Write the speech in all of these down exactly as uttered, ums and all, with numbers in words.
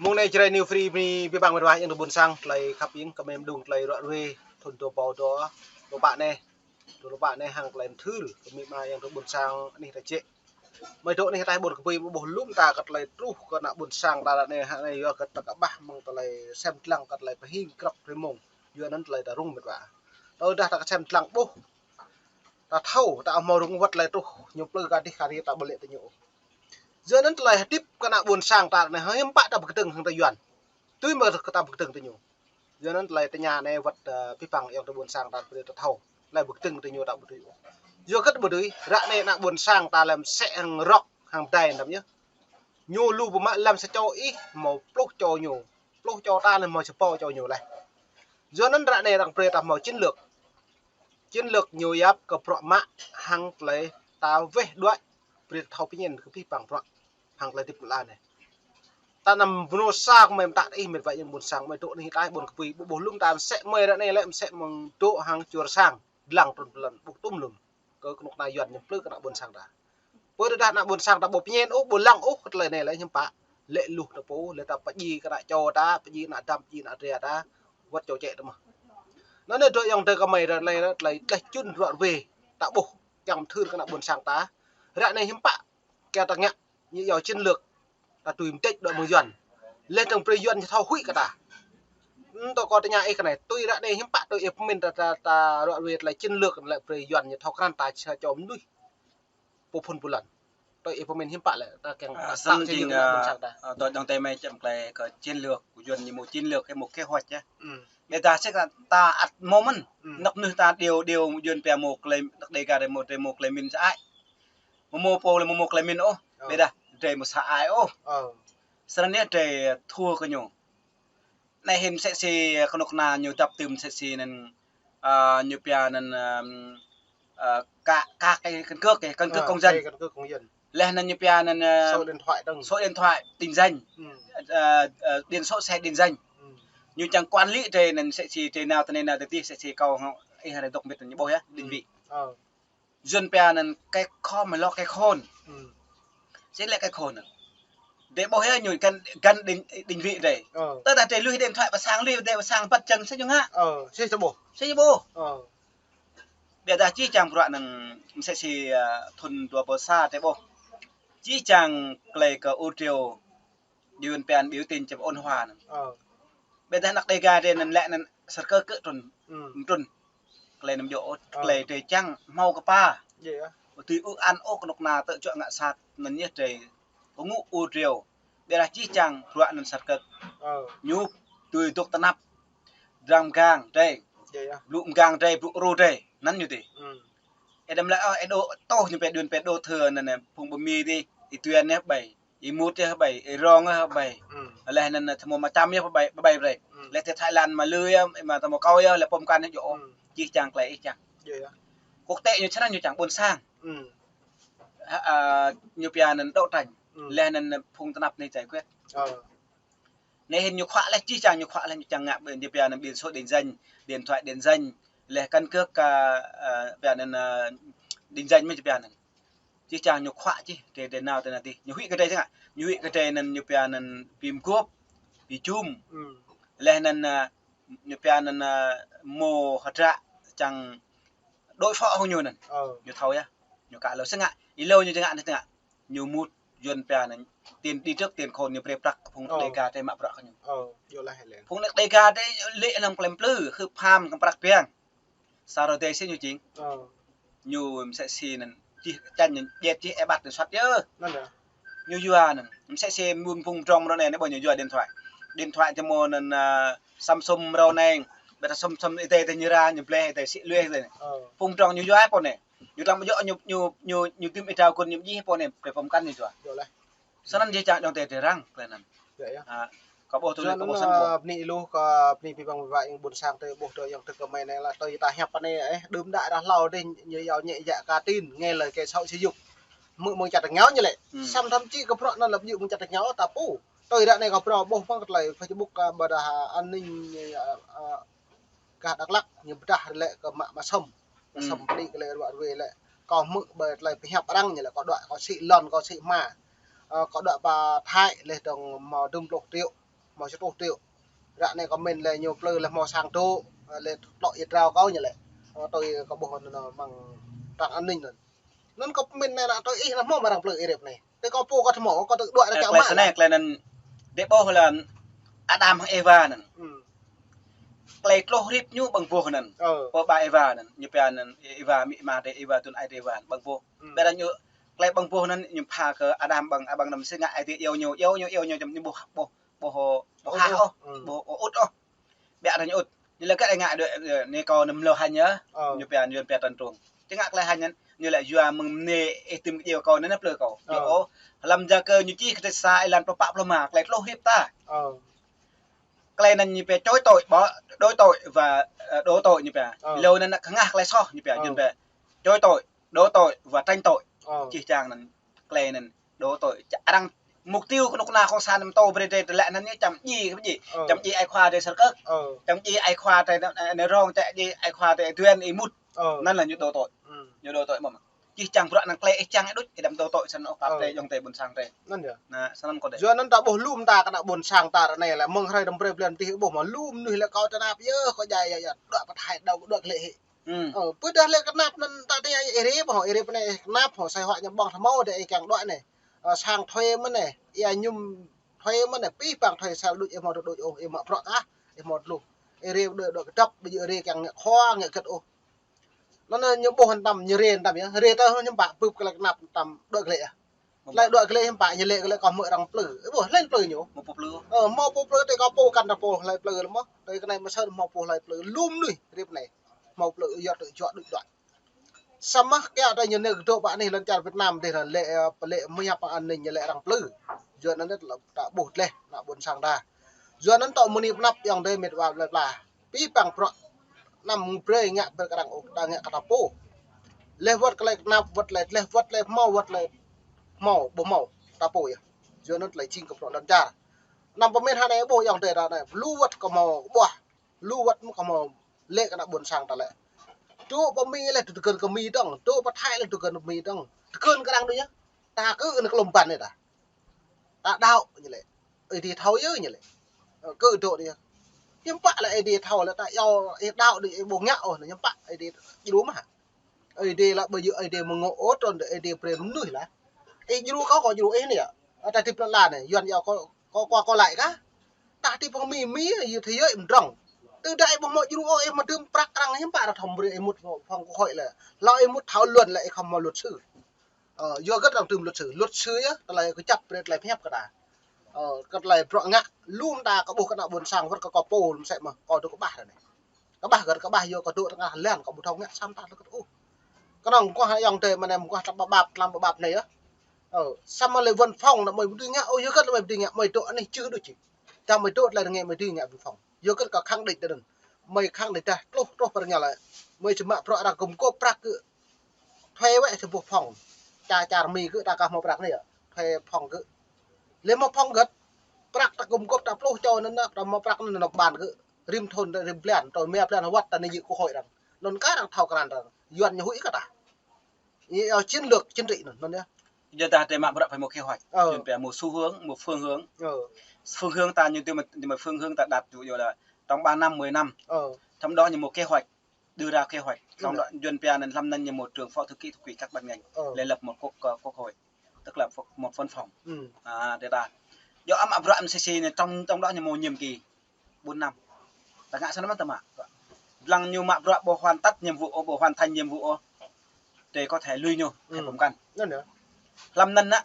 Mơ̆ng anai Jrai New Free bơni abih bang met wa ayŏng adơi ƀôn sang tơlơi khăp ing kơ mơ̆ng mơdung tơlơi ruă ruê thun dua rơbâo dua pluh pă anai. Dua pluh pă anai hăng tơlơi mơthưr kơ mơ̆ng ayŏng adơi ƀôn sang anih ta jĕ. Mơi dŏ anih ta ƀôn kơpui ƀu ƀuh lŏm ta kơ tơlơi truh kơ ană ƀôn sang ta ră anai hă anai yua kơ ta kơƀah mơ̆ng tơlơi sem lăng kơ tơlơi pơhing krăp rơmông. Yua anŭn tơlơi ta rŭng met wa. Tơdah ta kơ sem lăng ƀuh. Ta thâo, ta hmâo rŭng wơ̆t tơlơi truh, ñu plư kơ adih kơ adih ta ƀu lĕ tơñu. Yua anŭn tơlơi hơdip kơ ană ƀôn sang ta anai, hiư̆m pă ta pơkơdơ̆ng hăng tơlơi Yuan. Tui mơ̆ kơ ta pơkơdơ̆ng tơñu. Yua anŭn tơlơi tơña anai wơ̆t, ơ, abih bang ayŏng adơi ƀôn sang ta brơi ta thâo. Tơlơi pơkơdơ̆ng tơñu ta ƀu tui ôh. Yua kơ ƀu tui, ră anai ană ƀôn sang ta lăm sĕ hăng rŏk, hăng pơdai anăm yơh. Ñu lu pơmă lăm sa čô ih, hmâo pluh čô ñu. Pluh čô ta lĕ hmâo sa rơbâo čô ñu laih. Yua anŭn ră anai arăng brơi ta hmâo chiến lược. Chiến lược ñu yap kơ bruă mă hăng tơlơi ta weh đuaĭ brơi ta thâo pơñen kơ abih bang bruă hăng tơlơi hơdip mơ̆ng anai. Ta anăm bơnô sa kơ mơi mơtă ih met wa ayŏng ƀôn sang mơi dŏ anih ta ƀôn kơpui ƀu ƀuh lŏm ta mơsĕ mơi ră anai lĕ mơsĕ mơ̆ng dŏ hăng čuăr sang dlăng trŭn pơlăn ƀu tŭm lŏm. Kơ kơnuk kơna Yuan ñu plư kơ ană ƀôn sang ta. Pơ tơdah ană ƀôn sang ta ƀu pơñen ôh, ƀu lăng ôh, kơ tơlơi anai lĕ hiư̆m pă. Lĕ luh ta pô, lĕ ta pơjing kơ ană čô ta, pơjing ană dăm, pơjing ană dra ta, wơ̆t čô čĕ ta mơ̆n. Anŭn anai dŏ ayŏng adơi kơ mơi ră anai lĕ, tơlơi tơleh čun ruă ruê, ta ƀuh, kiăng mơthưr kơ ană ƀôn sang ta. Ră anai hiư̆m pă, kiăng ta ngă, ñu yua chiến lược, ta tui mơdĕč dŏ mơ̆ng Yuan. Lĕ tơ̆ng brơi Yuan ñu thâo huĭ kơ ta. Ưm, tơ kơ tơña ih kơ anai, tui ră anai hiư̆m pă tui ih pơmĭn ta, ta, ta ruă ruê tơlơi chiến lược lĕ brơi Yuan ñu thâo krăn ta sa čô mơnuih pô phun pô lăn. Tui ih pơmĭn hiư̆m pă lĕ, ta kiăng, ơ, ta săn tạo jing, ơ, ƀôn sang ta. Ơ, tui dong tê mơi čăm klei kơ chiến lược, kơ Yuan ñu hmâo chiến lược, kơ hmâo kế hoạch yơh. Ưm. Ƀiădah sĕ ta ăt hmâo mơ̆n. Ưm. Anăp mơnuih ta điêu, điêu Yuan pia hmâo klei, anăp Đêga drei hmâo, drei hmâo klei mĭn sa ai. Hmâo pô lĕ hmâo klei mĭn ôh. Ơ. Ƀiădah drei hmâo sa ai ôh. Ơ. Săn anai drei thua kơ ñu. Anai hĭn mơsĕ si kơnuk kơna ñu dăp tơm mơsĕ si anŭn, ơ, ñu pia anŭn, ơ, ơ, ka, ka, cái căn cước, cái căn cước, ơ, công dân. Cái căn cước công dân. Lĕ anŭn ñu pia anŭn, ơ, số điện thoại dơ̆ng. Số điện thoại định danh. Ưm. Ơ, ơ, biển số xe định danh. Ưm. Ñu čang quản lý drei anŭn mơsĕ si drei nao tơ anai nao tơ adih mơsĕ si kâo hŏ, ih hơdră dŏ mơbit ñu ƀuh yơh, định vị. Ưm. Ơ. Yuan pia anŭn cái khóm hay là cái khôn. Ưm. Sĕ lĕ cái khôn anŭn. Drei ƀuh yơh ñu găn, găn định, định vị drei. Ơ. Tơdah drei lui điện thoại pơ sang lui, drei pơ sang băt jăng sĕ ñu ngă. Ơ, sĕ sĕ ƀuh. Sĕ ñu ƀuh. Ơ. Ƀiădah čih čang bruă anŭn mơsĕ si, ơ, thun dua rơbâo sa drei ƀuh. Čih čang klei kơ ur triu Yuan pia anŭn biểu tình trong ôn hòa anŭn. Ơ. Ƀiădah anăp Đêga drei anŭn lĕ anŭn sơr kơ kơ trŭn. Ưm. Trŭn. Klei anŭn djơ̆ ôh, ơ, klei drei čang hmâo kơpa. Yơh. Ƀu dưi ư an ôh kơnuk kơna tơl čuă ngă sat anŭn yơh drei. Pơngŭ ur triu. Ƀiădah čih čang bruă anŭn sơr kơ. Ơ. Ñu dưi dŏ tơnap. Drăng mgang drei. Yơh. Blŭ mgang drei, blŭ ru drei. Anŭn ñu tih. Ưm. Ih đăm lĕ, ơ, ih dŏ tŏh ñu pia Yuan pia dŏ thơ anŭn, phung bơmi tih, ih Tuan yơh ƀai. Ih Mut yơh ƀai, ih Rong yơh ƀai. Ưm. Lĕ anŭn, tơmo mă čăm yơh ƀai, ƀai brei. Ưm. Lĕ tơthai lan mă lư yơh, mă tơmo kâo yơh, lĕ pơm kan yơh djơ̆ ôh. Ưm. Čih čang klei ih čang. Yơh, yơh. Quốc tế ñu čang ñu čang ƀôn sang. Ưm. Hă, ơ, ñu pia anŭn đấu tranh. Ưm. Lĕ anŭn phung tơnap anai giải quyết. Ơ. Anai hĭn ñu khuă lĕ, čih čang ñu khuă lĕ, ñu čang ngă ƀiă, ñu pia anŭn biển số định danh, điện thoại định danh, lĕ căn cước, ơ, ơ, pia anŭn, ơ, định danh mơ̆ ñu pia anŭn. Čih čang ñu khuă čih, drei, drei nao tơ anai tih. Ñu huĭ kơ drei čang ngă, ñu huĭ kơ drei anŭn ñu pia anŭn bi mguôp, bi jum. Ưm. Lĕ anŭn, ơ, ñu pia anŭn, ơ, hmâo hơdră čang đối phó hăng ñu anŭn. Ơ. Ñu thâo yơh. Ñu ka lơ sĕ ngă, ih lơ ñu čang ngă anai tih ngă. Ñu mŭt Yuan pia anŭn tiền đi trước tiền khôn ñu brơi prăk kơ phung, ơ, Đêga drei mă bruă kơ ñu. Ơ, yơh lah lĕ. Phung Đêga drei lĕ anăm klem plư, hưp ham kơ prăk biang. Sa rơdêh sĕ ñu jing. Ơ. Ñu mơsĕ si anŭn, čih čang ñu jet čih ê ƀăt anŭn sat yơh. Anŭn yơh. Ñu yua anŭn, mơsĕ si mơ̆n phung pơdrŏng mrâo anai, anai ƀuh ñu yua điện thoại. Điện thoại tơmo anŭn, ơ, Samsung mrâo anai, ƀiădah Samsung ih tê tơ ñu ra, ñu bleh ih tê sĭ luê ih tê. Ơ. Phung pơdrŏng ñu yua pô anai. Ñu tơlơi ƀu djơ̆ ñu, ñu, ñu, ñu tơm ih trao kơ ñu mơñi pô anai, brơi pơm kan ñu yua. Yơh lah. Săn anŭn jih čang dong tê tê răng, klei anŭn. Yơh, yơh. Ơ, kâo ƀuh tui anŭn, kâo ƀuh săn, ơ, ƀuh. Bơni lu kơ bơni abih bang met wa ayŏng ƀôn sang tơ ƀuh dŏ ayŏng tơ kơ mơi anai lah tơ ta hiăp anai, ơ, đưm đă dah hlâo dih, ñu yua ñĕ yă ka tin, nghe lời kẻ xấu sử dụng. Hmư̆ mơ̆ng čar tơngiao ñu lĕ. Ưm. Săm thậm chí kơ bruă anŭn lăp yŭ mơ̆ng čar tơngiao ta pô. Tui ră anai kâo phrâo ƀuh mơ̆ng tơlơi Facebook, ơ, ƀôdah, ơ, an ninh, ơ, ơ, gah Dak Lak ñu pơdah lĕ kơ mă, mă sum. Mă sum. Ưm. Pơđĭ kơ lĕ ruă ruê lĕ. Kâo hmư̆ ƀơi tơlơi pơhiăp arăng ñu lĕ kâo đuaĭ kâo sĭ lŏn kâo sĭ hma. Ơ, kâo đuaĭ pơ Thái lĕ dong hmâo dŭm pluh triệu. Hmâo sa rơtuh triệu. Ră anai kâo pơmĭn lĕ ñu plư lĕ hmâo sang dŏ, lĕ tlŏ ia drao kâo ñu lĕ. Ơ, tui kâo ƀuh anŭn mơ̆ng trang an ninh anŭn. Anŭn kâo pơmĭn anai ră tui ih anŭn hmâo mơ̆ng arăng plư ih rip anai. Tui kâo pô kâo hmâo, kâo tơ̆k đuaĭ ră čang mă. Tơlơi anai, tơlơi anŭn đĕ ƀuh lĕ Adam hăng Êwa anŭn. Klei tluh rip ñu ƀơ̆ng boh anŭn. Pô ƀă Êwa anŭn, ñu pia anŭn Êwa, amĭ ama drơi Êwa, tun ai drơi Êwa ƀơ̆ng boh. Ƀiădah ñu, klei ƀơ̆ng boh anŭn ñu pha kơ Adam ƀơ̆ng, abang anŭn mơsĭ ngă ai drơi iâu ñu, iâu ñu, iâu ñu, ñu ƀuh, ƀuh, ƀuh, ƀuh hah ôh, ƀuh ôh, ŭt ôh. Ƀiă dah ñu ŭt. Ñu lĕ kơ ai ngă đuaĭ, ơ, anai kâo anŭn mlâo hañ yơh. Ñu pia ñu pia tăn trung. Či ngă klei hañ anŭn, ñu lĕ yua mơ̆ng anai ih tum kơ iâu kâo anŭn plư kâo. Ñu ôh, hlăm Yakơ ñu čih kơtơi sa êlan pluh pă pluh rơma, klei tluh rip ta. Klei anŭn ñu pia chối tội, bỏ, đối tội và, ơ, đổ tội ñu pia. Hlâo anŭn hơngah klei soh ñu pia, ñu pia chối tội, đổ tội và tránh tội. Čih čang anŭn, klei anŭn đổ tội. Ča-, arăng mục tiêu kơ anŭn kơna cộng sản anŭn tô brơi drơi tơlơi anŭn ñu čăm djai, čăm djai ai khua drơi Sơrkơk. Čăm djai ai khua drơi anai, anai rong, čăm djai ai khua drơi Duen, ih mŭt. Anŭn lĕ ñu đổ tội. Ñu đổ tội mơ̆n. Čih čang bruă anŭn klei ih čang ih đôč, ih đăm đổ tội săn ôh pap drơi, ayŏng adơi ƀôn sang drơi. Anŭn yơh. Anai, săn anŭn kâo đĕ. Yua anŭn ta ƀuh lŏm ta kơ ană ƀôn sang ta ră anai lĕ mơ̆ng hrơi đăm brơi blan tih ih ƀuh mơ̆ lŏm mơnuih lĕ kâo tơnap yơh, kâo djai yơh, yơh, đuaĭ pơthai đao, đuaĭ klĕ hĭ. Ơ, ƀôdah lĕ kơnap anŭn ta tơña ih rip hŏ, ih rip anai ih kơnap hŏ, sai hua ñu ƀơ̆ng hmâo đĕ ih kiăng đuaĭ anai. Ơ, sang thuê mơ̆n anai, ia ñum thuê mơ̆n anai, pih păng thuê sel đôč, ih hmâo tơlơi đôč ôh, ih mă bruă kah, ih hmâo tơlơi. Ih rip đuaĭ, đuaĭ kơdŏp, ƀu djơ̆ rip kiăng ngă khua, ngă kơ̆t ôh. Anŭn anai ñu ƀuh anăm, ñu rip anăm yơh, rip tơ ñu ƀă bưp klei kơnap tam đuaĭ klĕ yơh. Klei đuaĭ klĕ hiư̆m pă ñu lĕ klĕ kâo hmư̆ arăng plư. Ơ, ƀuh, hlơi plư ñu? Hmâo pô plư. Ơ, hmâo pô plư, tui kâo pô kăn ta pô hlơi plư lĕ mơ̆. Tui kơ anai mơ̆ sơ̆ hmâo pô hlơi plư. Lŏm mơnuih rip anai. Hmâo plư yua tơlơi juă đôč đuaĭ. Samơ̆ kiăng tui ñu anai kơ dŏ ƀă anai lŏn čar Việt Nam dih anŭn lĕ, ơ, lĕ mơ̆ hiăp an ninh ñu lĕ arăng plư. Yua anŭn anai ta ƀuh tơlơi ană ƀôn sang ta. Yua anŭn tŏ mơni pơnăp ayŏng adơi met wa plơi pla. Pih păng bruă anăm brơi ngă brơi kơ arăng ôh, ta ngă kơ ta pô. Leh wơ̆t klei kơnap, wơ̆t klei, leh wơ̆t klei hmâo, wơ̆t klei hmâo, ƀu hmâo, ta pô yơh. Yua anŭn tơlơi jing kơ bruă lŏn čar. Anăm pơmĭn hơnai ƀuh ayŏng adơi ta anai, lu wơ̆t kơ hmâo kơ ƀuah, lu wơ̆t mơ̆ kơ hmâo lĕ kơ ană ƀôn sang ta lĕ. Dŏ pơ Mi lĕ tơgơ̆n kơ Mi dơ̆ng, dŏ pơ Thái lĕ tơgơ̆n kơ Mi dơ̆ng. Tơgơ̆n kơ arăng đôč yơh. Ta kơ anŭn klŏm ƀăn anai ta. Ta đaŏ ñu lĕ. Ơi Adai thâo yơh ñu lĕ. Ơ, kơ dŏ đôč yơh. Hiư̆m pă lĕ Ơi Adai thâo lĕ ta iâu ih đaŏ đôč ih ƀu ngă ôh, hiư̆m pă Ơi Adai djru mơ̆ hă. Ơi Adai lĕ ƀu djơ̆ Ơi Adai mơ̆ng ngŏ ôh, trŭn đôč Ơi Adai brơi mơnuih lah. Ih djru kâo, kâo djru ih anai yơh. Ơ, ta hơdip lŏn ala anai, Yuan iâu kâo, kâo, kâo, kâo laĭ kah. Ta hơdip pơ Mi, Mi yơh thế giới mơdrŏng. Tơdah ih ƀu hmâo djru ôh, ih mă tơm prăk arăng hiư̆m pă arăng thâo brơi ih mŭt phòng quốc hội lĕ. Hlâo ih mŭt thảo luận lĕ ih khŏm hmâo luật sư. Ơ, yua hơget arăng tơm luật sư, luật sư yơh, tơlơi kơjăp brơi tơlơi pơhiăp kơ ta. Ơ, kơ tơlơi bruă ngă, lŏm ta kơ ƀuh kơ ană ƀôn sang wơ̆t kơ kâo pô lŏm sĕ mơ̆, kâo dŏ kơƀah ră anai. Kơƀah hơget kơƀah yua kâo dŏ tơngah lăn kâo ƀu thâo ngă sam ta tơlơi kơt ôh. Kơnơ̆ng kâo hă ayŏng adơi mơ̆n anai mơguah tlam ƀap ƀap, tlam ƀap ƀap anai yơh. Ơ, samơ̆ lĕ văn phòng anŭn mơi ƀu dưi ngă, ơ, yua hơget lĕ mơi ƀu dưi ngă, mơi dŏ anai čih đôč či. Tơdah mơi dŏ tơlơi rơngai mơi dưi ngă văn phòng. Yua hơget kâo khăng đĭ tơdơi. Mơi khăng đĭ tah tluh truh pơ rơngiao lĕ. Mơi či mă bruă arăng gum gôp prăk kơ. Thuê wơ̆t či ƀuh phòng. Čar čar Mi kơ ta kah hmâo prăk anai yơh. Thuê phòng kơ. Lĕ hmâo phòng hơget. Prăk ta gum gôp ta pluh čô anŭn, ta hmâo prăk anŭn nao ƀan kơ. Rĭm thŭn, rĭm blan, tơl mă blan wơ̆t ta anai djơ̆ quốc hội arăng. Anŭn kah arăng thâo krăn arăng. Yuan ñu huĭ kơ ta. Ñu iâu chiến lược chính trị anŭn, anŭn yơh. Yua ta tơlơi mă bruă phải mâo kế hoạch. Ơ. Yuan pia mâo xu hướng, mâo phương hướng. Ơ. Phương hướng ta ñu tui mă, mă phương hướng ta đặt ví dụ như là trong ba năm, mười năm. Ơ. Trong đó ñu mâo kế hoạch, đưa ra kế hoạch. Trong đó Yuan pia anŭn hlăm anŭn ñu mâo trưởng phó thư ký, thư ký các ban ngành. Ơ. Lĕ lập một quốc, ờ, quốc hội. Tức là ph-, một văn phòng. Ơ. À, để ta. Yua mă bruă mơsĭ sĭ anai trong, trong đó ñu mâo nhiệm kỳ. Bốn năm. Ta ngă sơnăm ta mă. Lăng ñu mă bruă ƀu hoàn tất nhiệm vụ ôh, ƀu hoàn thành nhiệm vụ ôh. Drơi có thể lui ñu, ơ, kơ pơkŏn. Anŭn yơh. Hlăm anŭn anai.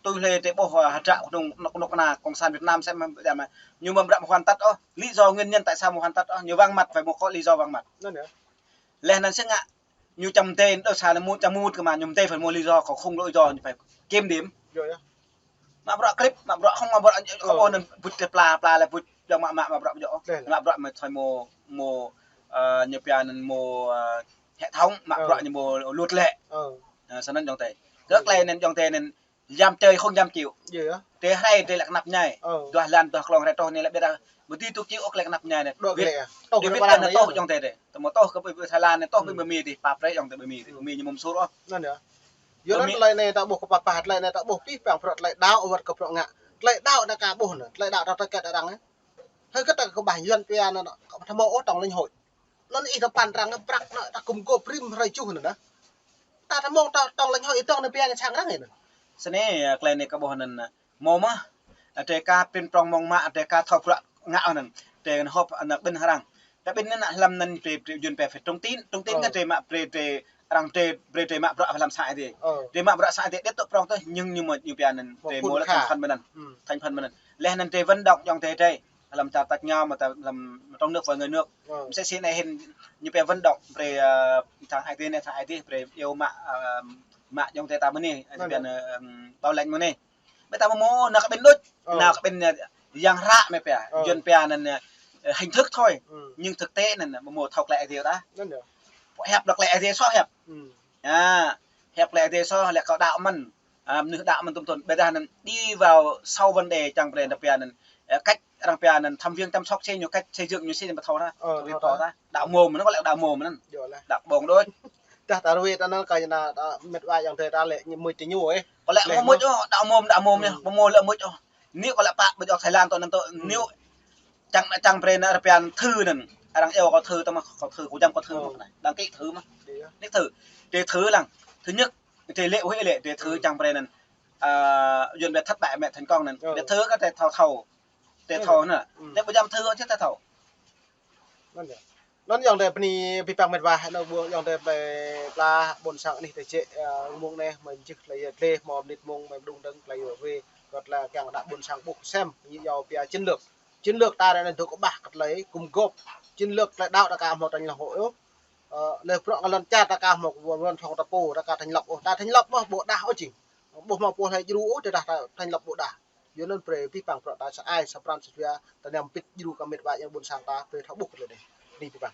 Tui hlơi drơi ƀuh, ơ, hơdră kơnung, kơnuk kơna cộng sản Việt Nam sĕ mơ̆, ñu mă bruă ƀu hoàn tất ôh. Lý do nguyên nhân tại sao ƀu hoàn tất ôh. Ñu vắng mặt phải mâo có lý do vắng mặt. Anŭn yơh. Leh anŭn sĕ ngă ñu čăm tê, đơ sa anai mŭt, čăm mŭt kơ mă, ñu tê phải mâo lý do, kơ không lý do, ñu phải kiểm điểm. Yơh, yơh. Mă bruă krip, mă bruă không, mă bruă không, ơ, anŭn bŭt tê pla, pla lĕ bŭt, dŏng mă, mă, mă bruă dŏng. Lĕ, lĕ. Mă bruă mă thoi mâo, mâo, ơ, ñu pia anŭn mâo, ơ, hệ thống, mă, ơ, bruă ñu mâo luật lệ. Ơ. Ơ, sơnăm dŏng tê. Kơ klei anŭn dŏng tê anŭn, dám chơi không dám chịu. Yơh, yơh. Tê hrơi tê lĕ kơnăp ñai. Ơ. Duah lăn, duah klŏng hrơi truh anai lĕ ƀiădah. Ƀu dưi tŭ chịu ôh klei kơnăp ñai anai. Đuaĭ klĕ. Tŏ Việt Nam anai tŏ dŏng tê tê. Tơma tŏ kơ ƀơi Thái Lan anai, tŏ ƀơi Mi dih, pap brơi dŏng tê ƀơi Mi dih. Ƀơi Mi ñu mơ̆ mơsur ôh. Anŭn yơh. Yua anŭn tơlơi anai ta ƀuh kơ pap pap, tơlơi anai ta ƀuh pih păng bruă tơlơi đaŏ wơ̆t kơ bruă ngă. Tơlơi đaŏ anai ka ƀuh anai, tơlơi đaŏ ta tơkĕt arăng anai. Hơi kơ ta kơƀah Yuan pia anai, ta mơ̆ ôh tŏng lĕ hơi. Anŭn ih ta pơpăn arăng prăk anai, ta gum gôp rĭm hrơi juh anai. Ta ta mơ̆ ta tŏng lĕ hơi ih tŏng anai pia anai sang arăng anai. Snei, tơlơi anai ka ƀuh anŭn, mơ̆ mơ̆, tơlơi ka prin prong mơ̆ng mă, tơlơi ka thâo prăk ngă anŭn. Tơlơi anŭn hŏp anŭn ƀing arăng. Tơlơi ƀing anŭn hlăm anŭn brơi, brơi Yuan pia phải trung tín, trung tín anŭn brơi mă, brơi, brơi arăng brơi, brơi, brơi mă bruă hlăm sang Ơi Adai. Brơi mă bruă sang Ơi Adai, đĕt tŭ prong tơl, nhưng, nhưng mà ñu pia anŭn brơi mơ̆ lĕ thành phần mơ̆n anŭn. Thành phần mơ̆n anŭn. Laih anŭn brơi vận động ayŏng adơi drơi. Hlăm čar tač rơngiao mơ̆ ta hlăm trong nước và ngoài nước. Msĕ si anai hĭn ñu pia vận động brơi, ơ, sang Ơi Adai anai, sang Ơi Adai brơi iâu mă, ơ, mă ayŏng adơi ta mơ̆n anai, pia anŭn, ơ, bảo lãnh mơ̆n anai. Ƀing ta mơ̆ mơ̆ anŭn kơ ƀing đôč, anŭn kơ ƀing, ơ, yang hră mơ̆ pia. Yuan pia anŭn, ơ, hình thức thôi, nhưng thực tế anŭn mơ̆ mơ̆ thâo tơlơi Ơi Adai ta. Hiăp đŏk tơlơi Ơi Adai soh hiăp. Hiăp tơlơi Ơi Adai soh lĕ kâo đaŏ mơ̆n. Ơ, mơnuih đaŏ mơ̆n tŭm tŭn. Ƀiădah anŭn đi vào sâu vấn đề čang brơi anŭn pia anŭn, ơ, cách arăng pia anŭn thăm viếng chăm sóc si ñu, cách xây dựng ñu si anŭn ƀu thâo ta. Ƀu thâo ta. Đaŏ mơ̆ mơ̆n, kâo lĕ đaŏ mơ̆ mơ̆n anŭn. Đaŏ ƀong đôč. Dah ta rui ta anŭn kơ ñu anŭn, ta mĕt wa ayŏng adơi ta lĕ ñu mŭt ti ñu ơi. Kâo lĕ mơ̆ mŭt ôh, đaŏ mơ̆, đaŏ mơ̆ anai, mơ̆ mơ̆ lĕ mŭt ôh. Anai kâo lĕ pă ƀu djơ̆ Thái Lan tŏ anŭn tŏ, anai čang, čang brơi anŭn arăng pia anŭn thư anŭn. Arăng iâu kâo thư tơl mơ̆, kâo thư, kâo jăm kâo thư mơ̆ anai. Đăng ký thư mơ̆. Anai thư. Tơlơi thư lăng. Thứ nhất, tơlơi lĕ huĭ lĕ, tơlơi thư čang brơi anŭn. Ơ, Yuan pia thất bại mẹ thành công anŭn. Tơlơi thư kơ tơlơi thâo thâo. Tơlơi thâo anŭn. Tơlơi ƀu jăm thư ôh či tơlơi thâo. Anŭn ayŏng adơi bơni abih bang mĕt wa, anŭn ƀuh ayŏng adơi plơi pla ƀôn sang anih tơjĕ, ơ, mông anai, mơ̆ jih tơlơi yơh tơlơi, mơ̆ mơnit mông, mơ̆ mơđung dơ̆ng tơlơi yơh wê, kơ tơlơi kiăng đaŏ ƀôn sang ƀuh sem, ñu yua pia chiến lược. Chiến lược ta anai dŏ kơƀah kơ tơlơi gum gôp. Chiến lược tơlơi đaŏ ta ka hmâo thành lập hội ôh. Ơ, lĕ bruă ngă lŏn čar ta ka hmâo kơ ƀuôn ƀuôn thong ta pô, ta ka thành lập ôh, ta thành lập mơ̆ ƀu đah ôh jing. Ƀu hmâo pô hlơi djru ôh, tơdah ta thành lập ƀu đah. Yua anŭn brơi abih bang bruă ta sa ai, sa pran, sa jua, ta ñăm pĭt djru kơ mĕt wa ayŏng ƀôn sang ta, brơi thâo ƀuh kơ tơlơi anai. Bơni abih bang.